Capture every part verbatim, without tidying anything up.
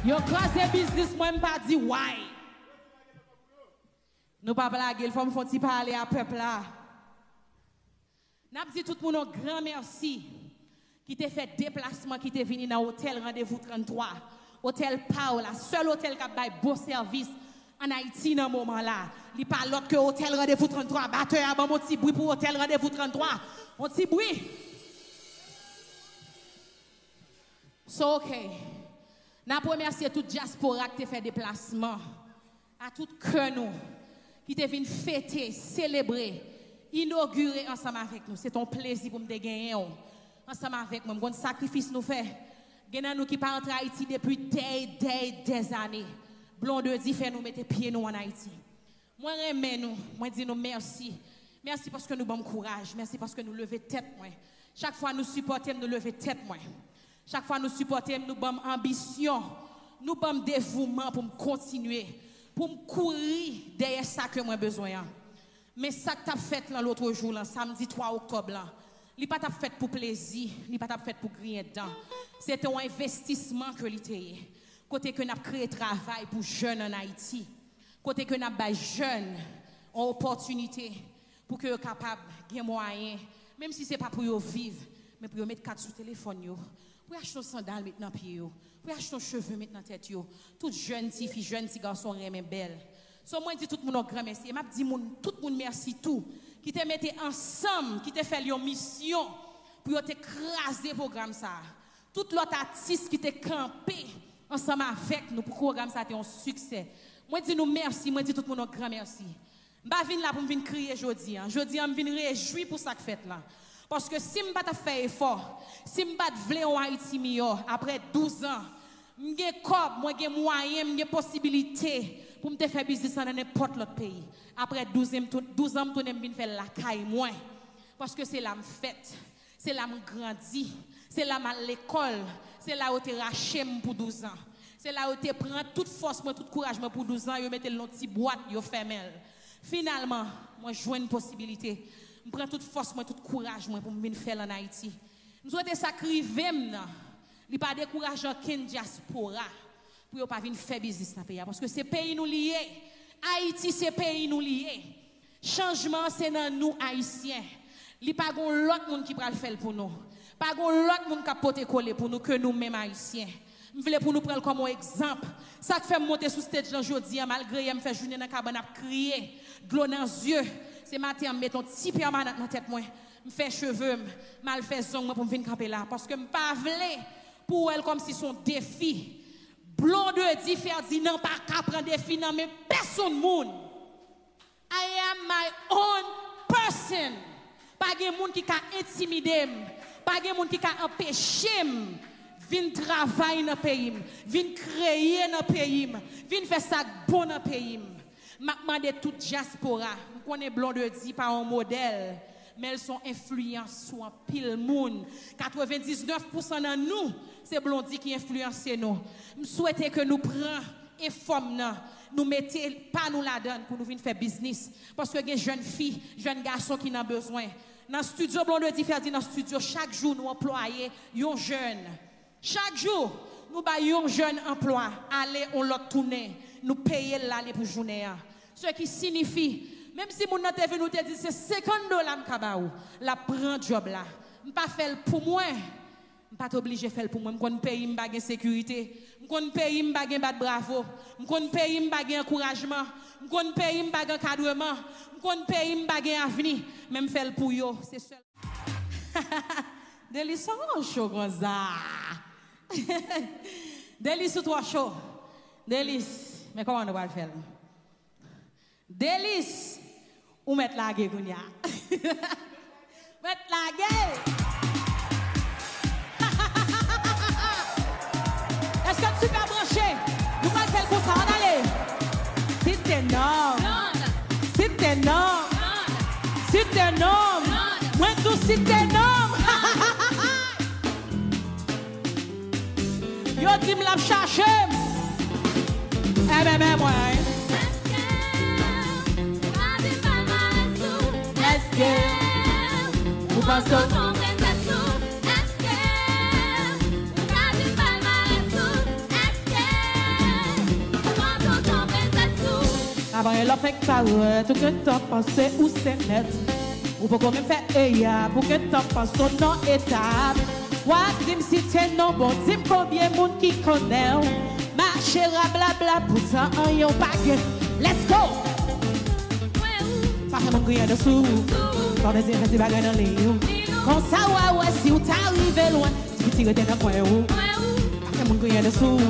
Yo kraze biznis mwen, m pa di why. Nou p ap lage l, fò m fè yon ti pale a pèp la. N ap di tout moun yon gran mèsi ki te fè deplasman, ki te vini nan otèl Randevou trannntwa, otèl pa w la, sèl otèl k ap bay bon sèvis ann Ayiti nan moman la. Li pa lòt ke otèl Randevou trannntwa. Batè a, ban m yon ti bri pou otèl Randevou trannntwa. Yon ti bri. So, ok. N ap remèsye tout dyaspora ki te fè deplasman, a tout kè nou ki te vin fete, selebre, inogire ansanm avèk nou. Se te yon plezi pou m te genyen w ansanm avèk mwen. M konn sakrifis nou fè. Gen nan nou ki pa antre Ayiti depi dè, dè, dèzane. Blondedy fè nou mete pye nou ann Ayiti. Mwen renmen nou, mwen di nou mèsi. Mèsi paske nou ban m kouraj, mèsi paske nou leve tèt mwen. Chak fwa nou sipòte m, nou leve tèt mwen. Chak fwa nou sipòte m, nou ban m anbisyon, nou ban m devouman pou m kontinye, pou m kouri dèyè sa ke mwen bezwen an. Men sa k t ap fèt lan lòt jou lan, samdi twa oktòb lan, li pa t ap fèt pou plezi, li pa t ap fèt pou griyen dan. Se te yon envestisman ke li te ye. Kote ke n ap kreye travay pou jèn ann Ayiti. Kote ke n ap bay jèn yon opòtinite pou ke yo kapab gen mwayen, menm si se pa pou yo viv, men pou yo met kat sou telefòn yo, pou yo achte yon sandal met nan pye yo, pou yo achte yon cheve met nan tèt yo. Tout jèn tifi, jèn ti gason renmen bèl. So, mwen di tout moun yon gran mèsi. E m ap di moun, tout moun mèsi tou, ki te mete ansanm, ki te fè l yon misyon pou yo te kraze pwogram sa a. Tout lòt atis ki te kanpe ansanm avèk nou pou pwogram sa a te yon siksè. Mwen di nou mèsi, mwen di tout moun yon gran mèsi. M pa vin la pou m vin kriye jodi a. Jodi a, m vin rejwi pou sa k fèt la. Paske si m pa t ap fè efò, si m pa t vle yon Ayiti miyò, apre douz an, m gen kòb, mwen gen mwayen, m gen posibilite pou m te fè biznis lan nan nenpòt lòt peyi. Apre douz an, m tou-, douz an, m tounen m vin fè l lakay mwen. Paske se la m fèt. Se la m grandi. Se la m al lekòl. Se la yo te rache m pou douz an. Se la yo te pran tout fòs mwen, tout kouraj mwen pou douz an, yo mete l nan ti bwat, yo fèmen l. Finalman, mwen jwenn posibilite. M pran tout fòs mwen, tout kouraj mwen pou m vin fè l ann Ayiti. M swete sa k rive m nan, li pa dekouraje ankenn dyaspora pou yo pa vin fè biznis nan peyi a. Paske se peyi nou li ye. Ayiti se peyi nou li ye. Chanjman an se nan nou Ayisyen. Li pa gon lòt moun ki pral fè l pou nou. Pa gon lòt moun k ap pote kole pou nou ke nou menm Ayisyen. M vle pou nou pran l kòm yon egzanp. Sa k fè m monte sou stage lan jodi a, malgre yè m fè jounen nan kabann ap kriye, dlo nan zye, se maten an m met yon ti pèmanant nan tèt mwen, m fè cheve m, m al fè zong mwen pou m vin kanpe la. Paske m pa vle pou w wè l kòmsi se yon defi. Blondedy Ferdinand pa ka pran defi nan men pèsonn moun. I am my own person. Pa gen moun ki ka entimide m. Pa gen moun ki ka anpeche m vin travay nan peyi m, vin kreye nan peyi m, vin fè sa k bon nan peyi m. M ap mande tout dyaspora, m konnen Blondedy pa yon modèl, men l se yon enfliyans sou anpil moun. Katrevendiznèf pousan nan nou, se Blondy ki enfliyanse nou. M swete ke nou pran efò m nan, nou mete pa nou ladan l pou nou vin fè biznis. Paske gen jèn fi, jèn gason ki nan bezwen. Nan estidyo Blondedy Ferdinand Studio, chak jou nou anplwaye yon jèn. Chak jou, nou bay yon jèn anplwa, ale yon lòt tounen, nou peye l l ale pou jounen an. Se ki sinifi, menm si moun nan te vin ou te di l se senkant dola m ka ba ou, l ap pran djòb la. M pa fè l pou mwen. M pa t oblije fè l pou mwen. M konn peyi m pa gen sekirite. M konn peyi m pa gen bat bravo. M konn peyi m pa gen ankourajman. M konn peyi m pa gen ankadreman. M konn peyi m pa gen avni. Men m fè l pou yo. Se sèl. Delis, sa w cho konsa? Delis, ou twò cho. Delis, men kòman nou pral fè l? Delis, ou mèt lage kounye a. Mèt lage! Èske n sipè branche? Nou pral fè l konsa, ann ale! Si te nonm! Si te nonm! Si te nonm! Mwen tou si te nonm! Yo di m l ap chache m. Ebyen, men mwen. Èske ou ka vin palmarès ou? Èske ou panse w konprann tèt ou? Èske ou ka vin palmarès ou? Èske Avan yon lè fèk parèt, ou gentan panse ou se mèt. Ou poko menm fè eya, pou gentan panse w nan etap. W ap di m site non, bon, di m konbyen moun ki konnen w. Mache rablabla, poutan anyen w pa gen. Let's go! Pa fè moun griyen dosou. Pa bezwen fè ti bagay nan liy ou. Konsa w a wè si w ta rive lwen. Ti piti rete nan kwen ou. Pa fè moun griyen dosou.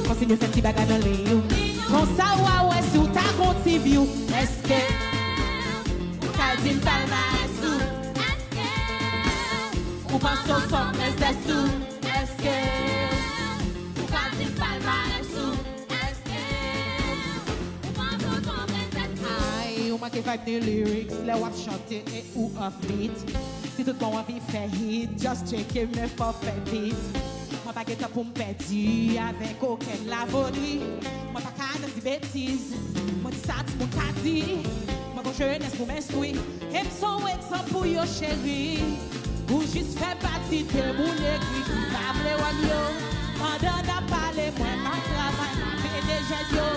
Kontinye fè ti bagay nan liy ou. Konsa w a wè si w ta gon ti vyou. Èske ou ka di m palmarès ou? Èske ou panse w fò mèzès ou? Èske ou ka di m palmarès ou? Èske ou panse w fò mèzès ou? Ay, ou manke vibe nan lyrics lè w ap chante e ou off beat. Si tout bon w anvi fè hit, just tcheke men fò w fè vit. Mwen pa gen tan pou m pèdi avèk okenn lavodri. Mwen pa ka nan di betiz. Mwen di sa timoun ka di. Mwen gon jenès pou m enstwi. E m se yon egzanp pou yo, cheri. Ou jis fè pati de moun egri ki pa vle wè m yo. Pandan n ap pale, mwen m ap travay, m ap ede jèn yo.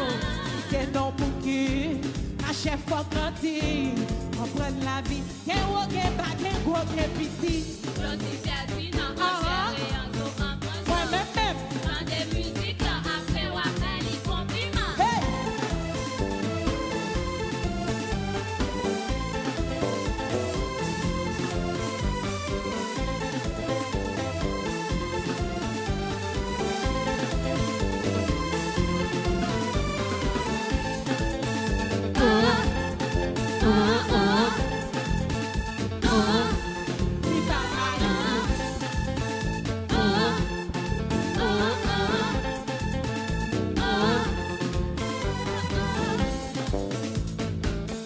Kite non pou ki mache fò grandi. Konprann lavi. Gen wo, gen ba, gen gwo, gen piti. Jodi sèvi nan ansere an zo an kanson. Mwen menm menm. Tande mizik lan, apre w ap fè li konpliman. Hey!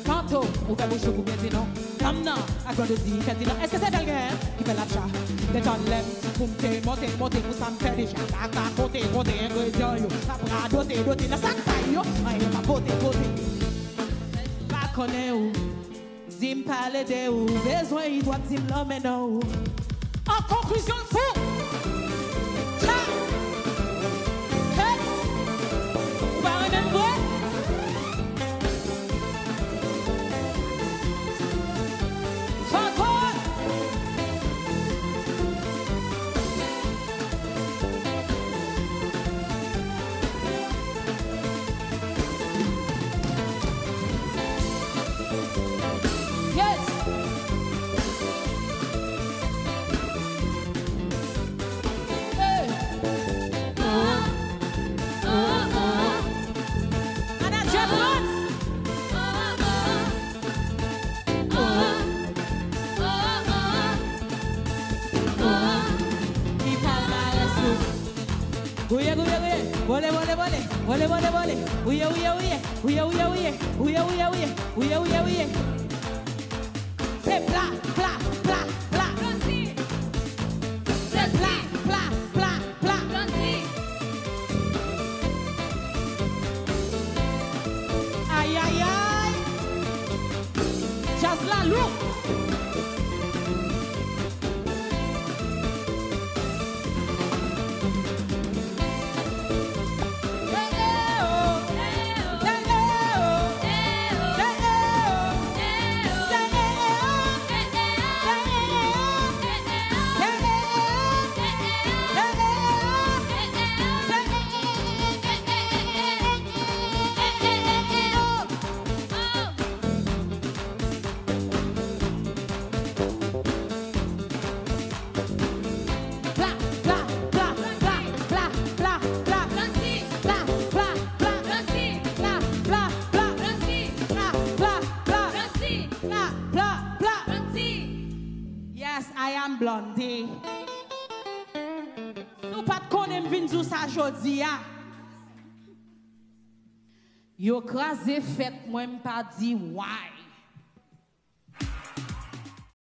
Kanto, ouvè bouch ou pou byen di non. Dam nan, ak Blondedy, fè di non. Èske se bèl gen ki fè l ap ja? Detann lè m pou m te monte, monte, pou sa m fè deja. Kaka, konte, konte, engredyan yo. N ap radote, dote, nan sak bay yo. Anyen pa pote, pote. Pa konnen ou. Di m pale de ou, bezwen it, w ap di m lanmen nan ou. An konklizyon, l fou. Tcha! Hey! Ou pa renmen m vre? Fantòm! Yes! Hey! Manager Frantz! Ki palmarès ou? Gouye, gouye, gouye. Vole, vole, vole. Vole, vole, vole. Gouye, gouye, gouye. Gouye, gouye, gouye. Gouye, gouye, gouye. Gouye, gouye, gouye. Se pla, pla, pla, pla. Se pla, pla, pla, pla. Ay, ay, ay. Djaz la lou. Pla, pla, pla, pla, pla, pla, pla. Pla, pla, pla, pla, pla, pla, pla, pla, pla, pla, pla. Yes, I am Blondie. Si w pa t konnen m vin di w sa jodi a. Yo kraze fèt mwen, m pa di why.